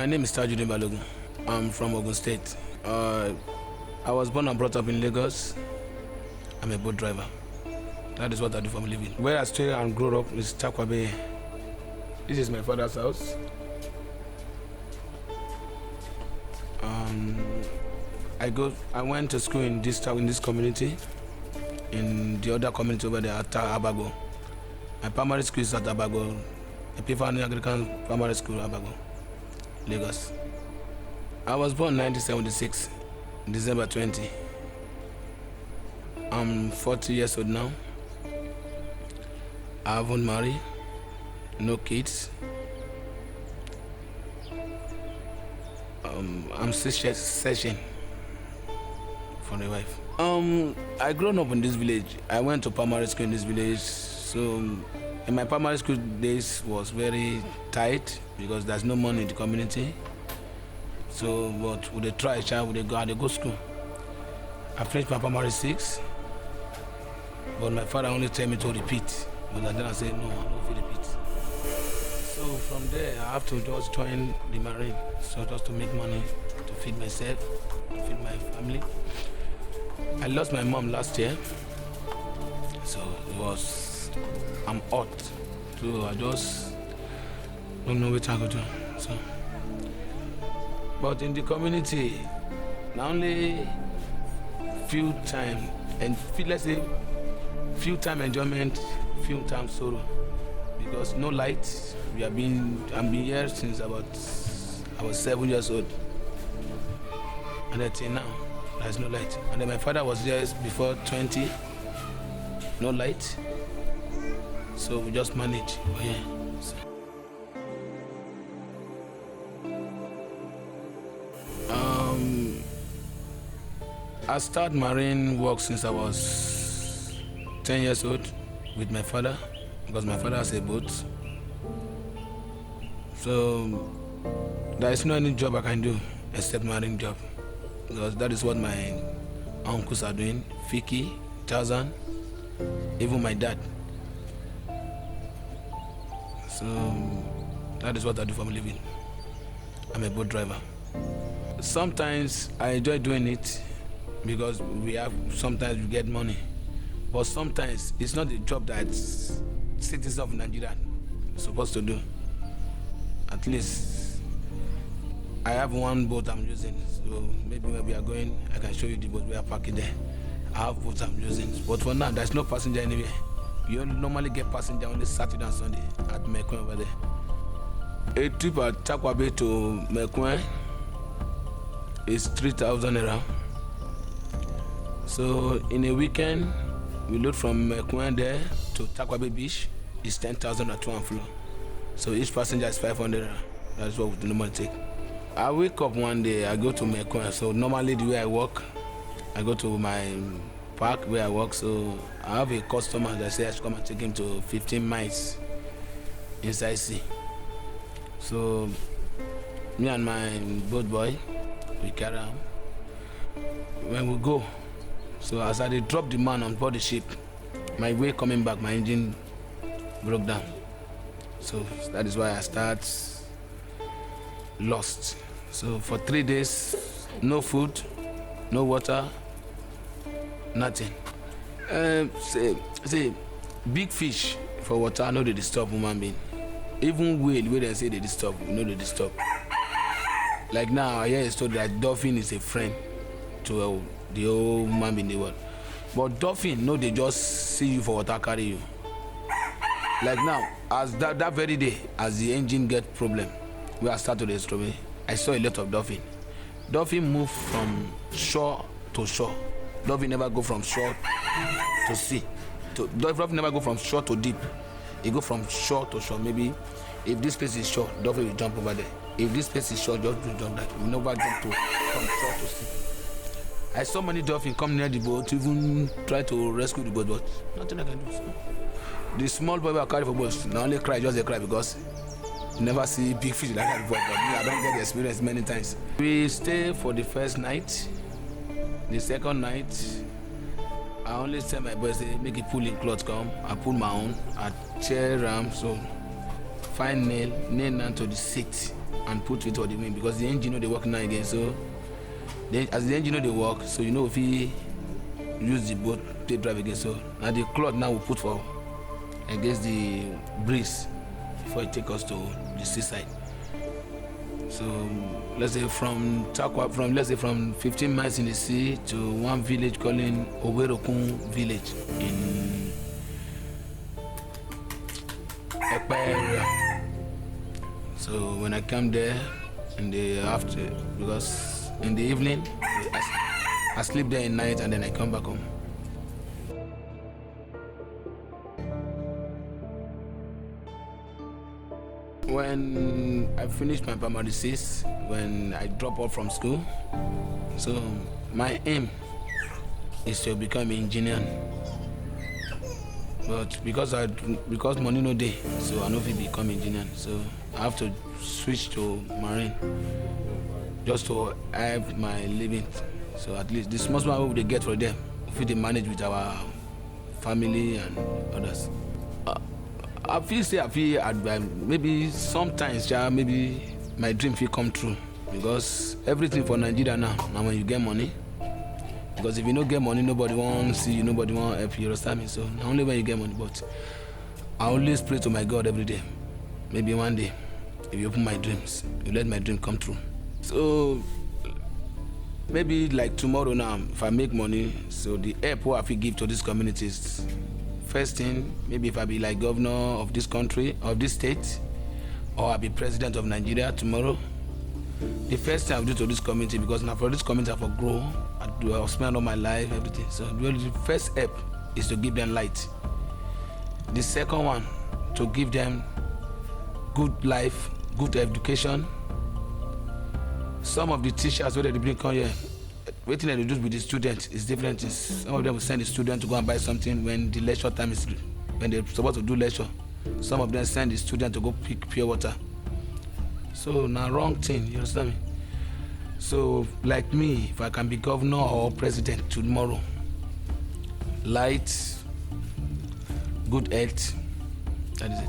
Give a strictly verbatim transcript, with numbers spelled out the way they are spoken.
My name is Tajudeen Balogun. I'm from Ogun State. Uh, I was born and brought up in Lagos. I'm a boat driver. That is what I do for a living. Where I stay and grew up is Takwabe. This is my father's house. Um, I go. I went to school in this town, in this community, in the other community over there at Abago. My primary school is at Abago, Epiphany Anglican Primary School, Abago, Lagos. I was born nineteen seventy-six, December twenty. I'm forty years old now. I haven't married, no kids. Um, I'm still se- searching for a wife. Um, I grown up in this village. I went to primary school in this village. So, in my primary school days was very tight because there's no money in the community. So, but we dey try, sha, we dey go, I dey go school. I finished my primary six, but my father only tell me to repeat. But then I say, "No, I don't feel repeat." So from there, I have to just join the marine. So just to make money to feed myself, to feed my family. I lost my mom last year. So it was, I'm hot. So I just don't know what I go do. So, but in the community, na only few time and feel, let's say, few time enjoyment, few time sorrow, because no light. We have been, I've been here since about I was seven years old, and until now, there's no light. And then my father was there before twenty, no light. So we just manage. Oh yeah. So, Um, I started marine work since I was ten years old with my father, because my father has a boat. So there is no any job I can do except marine job, because that is what my uncles are doing. Fiki, Tarzan, even my dad. So that is what I do for a living. I'm a boat driver. Sometimes I enjoy doing it because we have, sometimes we get money, but sometimes it's not a job that citizens of Nigeria supposed to do. At least I have one boat I'm using, so maybe when we are going, I can show you the boat we are parking there. I have boats I'm using, but for now, there's no passenger anywhere. You only normally get passenger only Saturday and Sunday at Mekun over there. A trip at Takwabe to Mekun is three thousand naira. So in a weekend, we load from Mekun there to Takwabe Beach. It's ten thousand at one floor. So each passenger is five hundred naira. That's what we normally take. I wake up one day, I go to Mekun. So normally the way I work, I go to my park where I work. So I have a customer that say I should come and take him to fifteen miles inside sea. So me and my boat boy, we carry am. When we go, so as I dey drop the man on board the ship, my way coming back, my engine broke down. So that is why I start lost. So for three days, no food, no water, nothing. Um, say, say, big fish for water no dey disturb human being. Even whale wey dem say dey disturb, e no dey disturb. Like now, I hear a story that dolphin is a friend to uh, the whole human being in the world. But dolphin no dey just see you for water carry you. Like now, as that, that very day, as the engine get problem, wey I start to dey struggle, I saw a lot of dolphin. Dolphin move from shore to shore. Dolphin never go from shore to sea. To, dolphin never go from shore to deep. E go from shore to shore. Maybe if this place is shore, dolphin will jump over there. If this place is shore, dolphin will jump there. We never jump to from shore to sea. I saw many dolphins come near the boat to even try to rescue the boat, but nothing I can do. So. The small boy wey I carry for boat, na only cry, just dey cry because you never see big fish like that before. But me, I don get the experience many times. We stay for the first night. The second night, I only tell my boy say make he pull him cloth come. I pull my own. I tear am, so find nail, nail am to the seat. and put it for the wind, because the engine no dey work now again. So the, as the engine no dey work, so you know if you use the boat to drive again. So now the cloth now we put for against the breeze before it take us to the seaside. So let's say from Tarkwa, from, let's say, from fifteen miles in the sea to one village calling Owerokun village in Ekpe area. So when I come there in the after, because in the evening, I, s- I sleep there in night and then I come back home. When I finished my primary six, when I drop off from school, so my aim is to become an engineer. But because I, because money no dey, so I no fit become engineer. So I have to switch to marine just to have my living. So at least the small small we dey get for them, we fit dey manage with our family and others. Uh, I feel say I feel advi- maybe sometimes, yeah, maybe my dream fit come true, because everything for Nigeria now, now when you get money, because if you no get money, nobody won't see you, nobody won't help you, you understand me? So na only when you get money, but I always pray to my God every day. Maybe one day, if you open my dreams, you let my dream come true. So maybe like tomorrow now, if I make money, so the help what I fit give to these communities, first thing, maybe if I be like governor of this country, of this state, or I be president of Nigeria tomorrow, the first thing I will do to this community, because now for this community I for grow, I do, I spend all my life, everything. So the only first help is to give them light. The second one, to give them good life, good education. Some of the teachers wey dem dey bring come here, wetin dem dey do with the students is different things. Some of them will send the student to go and buy something when the lecture time is, when they supposed to do lecture. Some of them send the student to go pick pure water. So na wrong thing, you understand me? So like me, if I can be governor or president tomorrow, light, good health, that is it.